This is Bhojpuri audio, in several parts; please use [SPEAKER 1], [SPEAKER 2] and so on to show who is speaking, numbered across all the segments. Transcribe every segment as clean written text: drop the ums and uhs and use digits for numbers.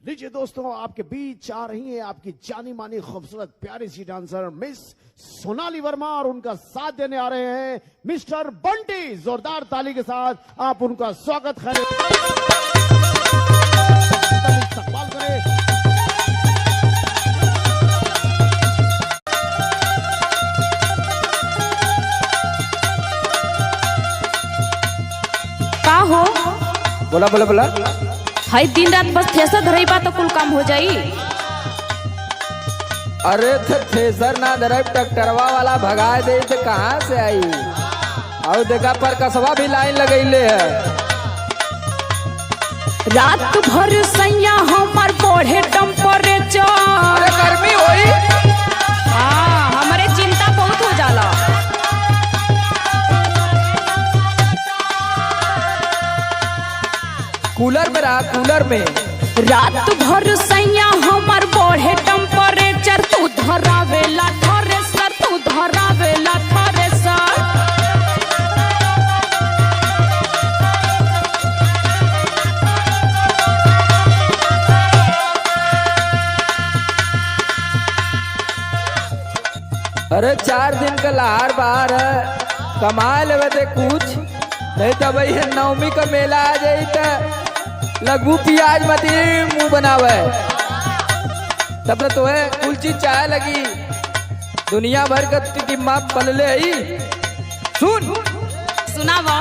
[SPEAKER 1] लीजिए दोस्तों, आपके बीच आ रही है आपकी जानी मानी खूबसूरत प्यारी सी डांसर मिस सोनाली वर्मा और उनका साथ देने आ रहे हैं मिस्टर बंटी। जोरदार ताली के साथ आप उनका स्वागत करें, इस्तकबाल करें।
[SPEAKER 2] का हो?
[SPEAKER 3] बोला बोला बोला।
[SPEAKER 2] हाई दिन रात बस थ्रेसर धरई बा तो कुल काम हो जाई।
[SPEAKER 3] अरे थे थ्रेसर ना धरे, ट्रैक्टरवा वाला भगा दे तो कहाँ से आई? और देखा पर कसवा भी लाइन लगैले है।
[SPEAKER 2] रात भर सैया हमार बढ़े टेम्परेचर।
[SPEAKER 3] अरे गर्मी होई।
[SPEAKER 2] हाँ, हमारे चिंता बहुत हो जाला।
[SPEAKER 3] कूलर में रहा, कूलर में।
[SPEAKER 2] रात भर सैया हमार बढ़े टेम्परेचर, तू धरावेला थ्रेसर, तू धरावेला थ्रेसर।
[SPEAKER 3] अरे 4 दिन का लहार बाहर है, कमा लेवे दे कुछ, नहीं तो भाई नवमी का मेला आ जाई तो लगू प्याज मती मुंह बनावे। तब तो है कुल चीज चाहे लगी, दुनिया भर का माँ पलले आई। सुन
[SPEAKER 2] सुनावा।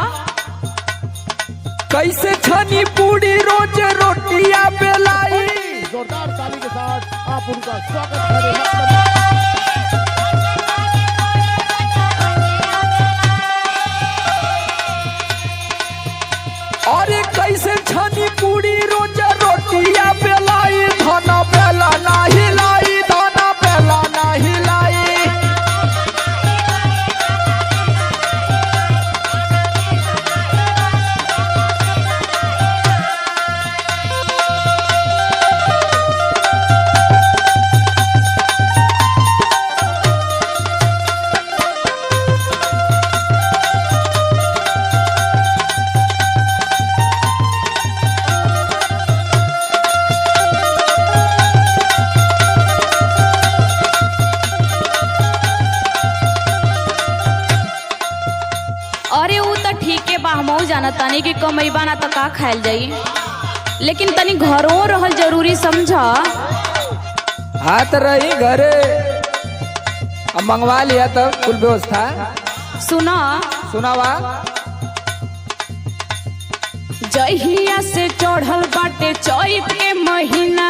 [SPEAKER 3] कैसे छनी पूरी रोज रोटियां बेलाई।
[SPEAKER 1] जोरदार ताली के साथ आप उनका स्वागत करें।
[SPEAKER 3] अरे कैसे छनी पूरी रोज रोटियां बेलाई, धन बेला नाही लाई, धन बेला नाही लाई।
[SPEAKER 2] अरे उ तो ठीक बा, हमहू जाना तानी कि कमैबा ना तो का खायल जाई, लेकिन तनी घरों रहल जरूरी समझा।
[SPEAKER 3] हाथ रही घरे, अब मंगवा लिया तब कुल व्यवस्था।
[SPEAKER 2] सुना।
[SPEAKER 3] सुनावा।
[SPEAKER 2] जहिया से चढ़ल बाटे चैत के महीना,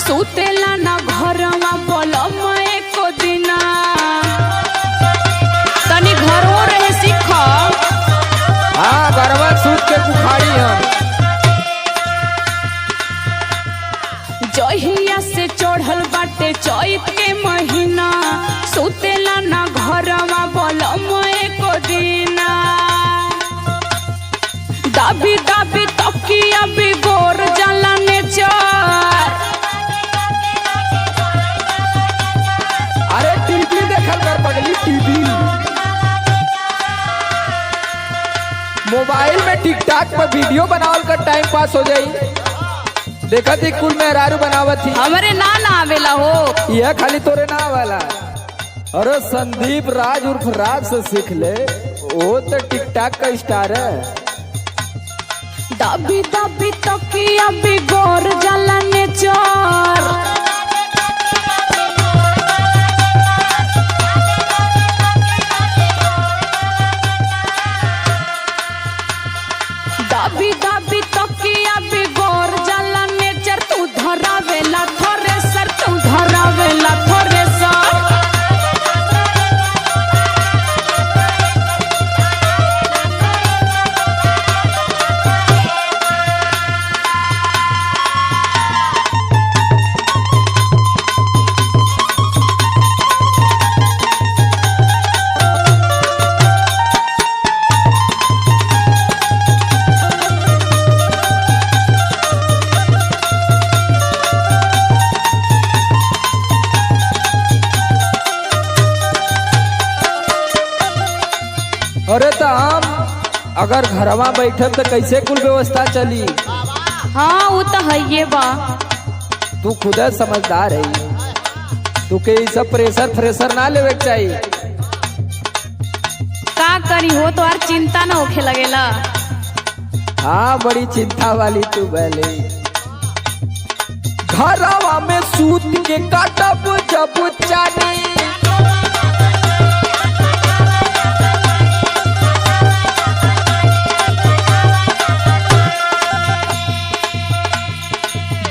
[SPEAKER 2] सुतेला ना घरवा पलम एको दिना। तनी घरो रहे सीख।
[SPEAKER 3] हाँ, घरवा सूत के बुखारी हम।
[SPEAKER 2] जहिया से चढ़ल बाटे चैत के महीना, सुतेला ना घरवा बलम एको दिना। दाबी दाबी तकिया बिगोर जाला नेचर।
[SPEAKER 3] अरे टीवी देखल कर पगली, टीवी मोबाइल में टिकटॉक पर वीडियो बनावल कर टाइम पास हो जाई। देखा थी कुल मेहरारू बनावत थी।
[SPEAKER 2] हमरे ना ना आवेला हो।
[SPEAKER 3] यह खाली तोरे ना वाला। अरे संदीप राज उर्फ राज से सीख ले, वो तो टिकटॉक का स्टार है।
[SPEAKER 2] दाबी दाबी तकिया बिगोर जाला नेचर। दाबी दाबी तकिया बिगोर जाला नेचर, तू धरावेला थ्रेसर, तू धरावेला थ्रेसर।
[SPEAKER 3] अरे तो हम अगर घरवा बैठब तो कैसे कुल व्यवस्था चली?
[SPEAKER 2] हाँ वो तो है ये बा।
[SPEAKER 3] तू खुद समझदार है, तू के ई सब प्रेशर फ्रेशर ना लेवे के चाहिए।
[SPEAKER 2] का करी हो तो यार चिंता ना होखे लगेला।
[SPEAKER 3] हाँ बड़ी चिंता वाली तू भले। घरवा में सूत के काटब जब चानी,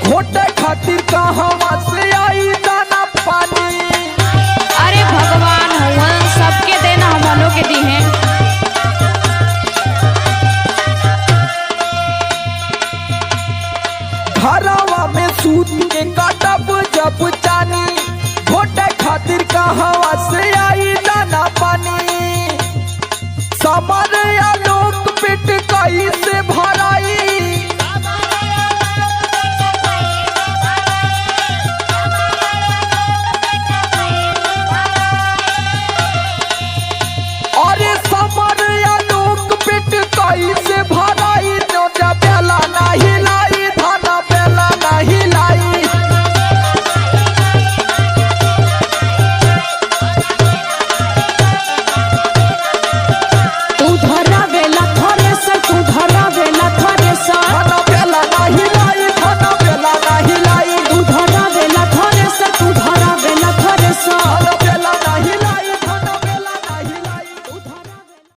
[SPEAKER 3] घोटे खातिर कहवा से आई दाना पानी।
[SPEAKER 2] अरे भगवान हुआ सबके देना हमनों के दी हैं।
[SPEAKER 3] घरवा में सूत के काटब जब चानी, घोटे खातिर कहवा से आई दाना पानी। समर